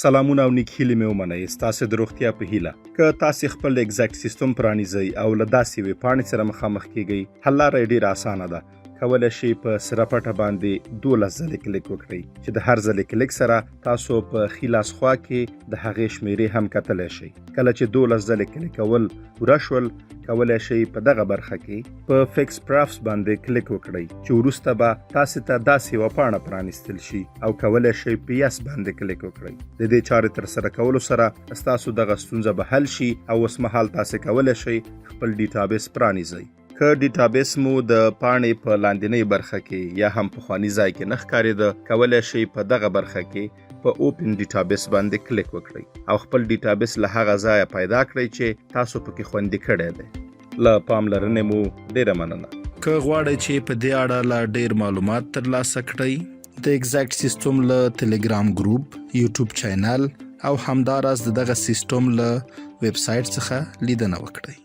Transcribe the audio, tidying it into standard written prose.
سلامونه او نیک هیلې مې ومنئ، ستاسو د روغتیا په هیله. که تاسو خپل Exact سیستم پرانیزئ او له داسې یوې پاڼې سره مخامخ کیږئ، حل لاره یې ډیره اسانه ده. کولی شئ په سره پټه باندې 12 ځلې کلیک وکړئ، چې د هر ځلې کلیک سره تاسو په ښي لاس خوا کې د هغې شمیرې هم کتلی شئ. کله چې 12 ځلې کلیک کول پوره شول، کولی شئ په دغه برخه کې په Fix Prefs باندې کلیک وکړئ، چې وروسته به تاسو ته داسې یوه پاڼه پرانیستل شي او کولی شئ په Yes باندې کلیک وکړئ. د دې چارې ترسره کولو سره ستاسو دغه ستونزه به حل شي او اوسمهال تاسو کولی شئ خپل ډیټابیس پرانیزئ. که ډیټابیس مو د پاڼې په لاندینۍ برخه کې یا هم پخواني ځای کې نه ښکارېده، کولی شئ په دغه برخه کې په Open Database باندې کلیک وکړئ او خپل ډیټابیس له هغه ځایه پیدا کړئ چې تاسو پکې خوندي کړی دی. له پاملرنې مو ډیره مننه. که غواړئ چې په دې اړه لا ډیر معلومات ترلاسه کړئ، د Exact سیستم له تلګرام ګروپ، یوټیوب چینل او همداراز د دغه سیستم له ویب سایټ څخه لیدنه وکړئ.